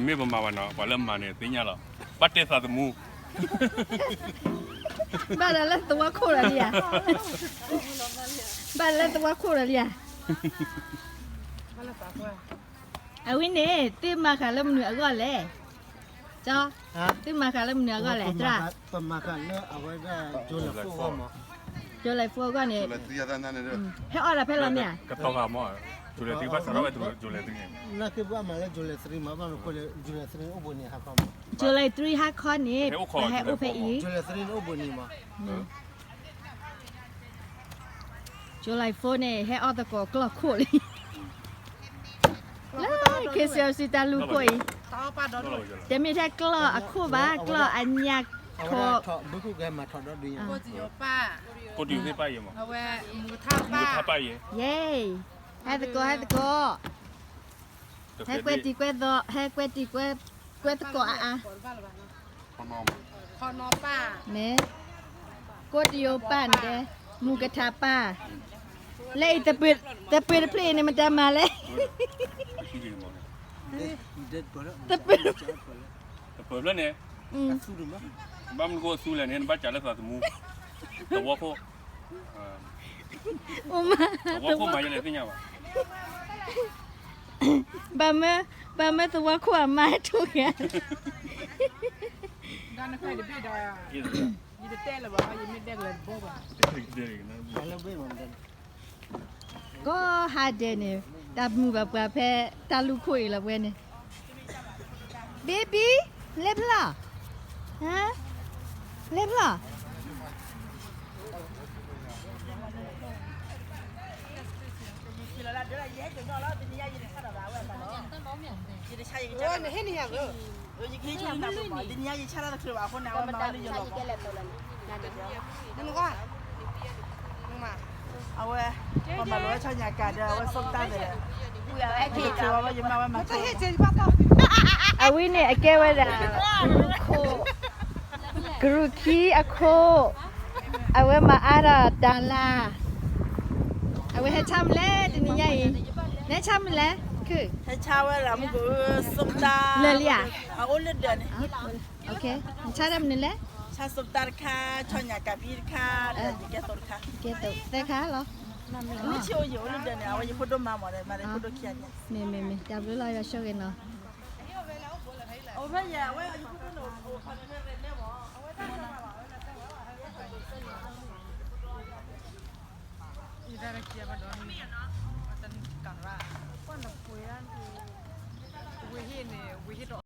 မ့ၢ်ပမၤဘၣ်နီၤ ပှၤလၢမၤန့ၣ်သ့ၣ်ညါလီၤ. ဘၣ်တဲသးသမူ ဘၣ်ဒီးလၢသဝီခိၣ်ဒီးလံဧါ. ဘၣ်လၢသဝီခိၣ်ဒီးလံဧါ. အဝဲန့ၣ် သုမၤဃာ်လၢမနုၤအဂီၢ်လဲၣ်. ကၠီ, သုမၤဃာ်လၢမနုၤအဂီၢ်လဲၣ် သရၣ်. ပမၤဃာ်လၢအဝဲဒၣ် July four အဂီၢ်မး. July four အဂီၢ်န့ၣ် ဟဲအီၣ်ဒၣ်ဖဲလီၤမ့ၢ်ဧါ. ကတီၤဃာ်မး July three ဘၣ်စးထီၣ်ဝဲ July three န့ၣ် လၢခံပှၤမၤလၢ July three မး ဘၣ်နဃိလၢ July three န့ၣ်အိၣ်ဘှံးနံၤဟါခီမး. July three ဟါခီန့ၣ် ပဟဲအိၣ်ဖဲအံၤ July three န့ၣ်အိၣ်ဘှံးနံၤမး. July four န့ၣ် ဟဲအီၣ်သကိးကျီၢ်ခိၣ်လံ လၢ K C L C တၢ်လူၤခိၣ်အံၤ တမ့ၢ်ထဲကျီၢ်အခိၣ်ဘၣ် ကျီၢ်အညၣ်ခိၣ် ကိၣ်တယိၤပၢ်ယဲၢ် ဟဲသကိး ဟဲသကိး ဟဲကွဲတံၤကွဲသီ ဟဲကွဲတံၤကွဲသီ ဟဲကွဲတံၤကွဲသကိးအါအါ န့ၣ် ကိၣ်တယိၤပၢ်န့ၣ် မူကထါပၢ် လၢအံၤ သပှ့ၤတဖျၢၣ်အံၤန့ၣ် မတၤမၤလဲၣ် သပှ့ၤတဖျၢၣ်န့ၣ် ဘၣ်မနုၤဃိအသူလဲၣ်န့ၣ် နဘၣ်စးလၢသးသမူ သဝီခိၣ် သဝီခိၣ်မၤယလဲၣ်သ့ၣ်ညါဘၣ် ဘၣ်မၢ ဘၣ်မၢသဝီခိၣ်အမါထိၣ်ဂၤ ကီၢ်ဟါဒဲးန့ၣ် တၢ်မုာ်ဘၣ်ပှၤဖဲတၢ်လူၤခိၣ်အံၤလီၤပှဲၤန့ၣ် baby လဲၤဖျီၣ် လဲၤဖျီၣ် အဝဲ ပမၤလိဝဲဆီညၣ်ကးဒီး အဝဲဆိကတၢ်သ့ၣ် အဝဲယမၤဝဲမၤ အဝဲန့ၣ်အကဲဝဲဒၣ် ကရူၢ်ခိၣ် ကရူၢ်ခံအခိၣ် အဝဲမၤအါထီၣ်တၢ်လၢ် အဝဲဟဲဆါမနုၤလဲၣ် တနံၤညါအံၤ နဟဲဆါမနုၤလဲၣ် ခု ဟဲဆါဝဲဒၣ်မုၢ်ကိၣ် ဆိကတၢ် လၢာ်လံဧါ အအိၣ်လၢဒၢးန့ၣ် နဆါတၢ်မနုၤလဲၣ် ဆါဆိကတၢ်တခါ ဆီညၣ်ကးဖံတခါ ဒီးယကဲသိးတခါ ကဲသိးသၢခါလီၤ မုၢ်ဆ့ၣ်အိၣ်ယံၤအိၣ်လၢဒၢးန့ၣ် အဝဲယဖိဒိၣ်မါမးဒီး မၤဒီးဖိဒိၣ်ခံဂၤန့ၣ် မ့ၢ်မ့ၢ်မ့ၢ် တၢ်ဘျုးလီၤ ယွၤဆိၣ်ဂ့ၤနီၤ အိၣ်ဖဲယဲ အဝဲယဖိဒိၣ်န့ၣ် အိၣ်ဖဲန့ၣ်မး အဝဲတၢ်ဘၣ်ဘၣ်ဝဲလၢသၢဝဲ အဝဲတၢ်ဘၣ်ဘၣ်ဝဲလၢသၢဝဲ အဝဲဟ့ၣ်န့ၣ် ဝဲဟ့ၣ်ဒီး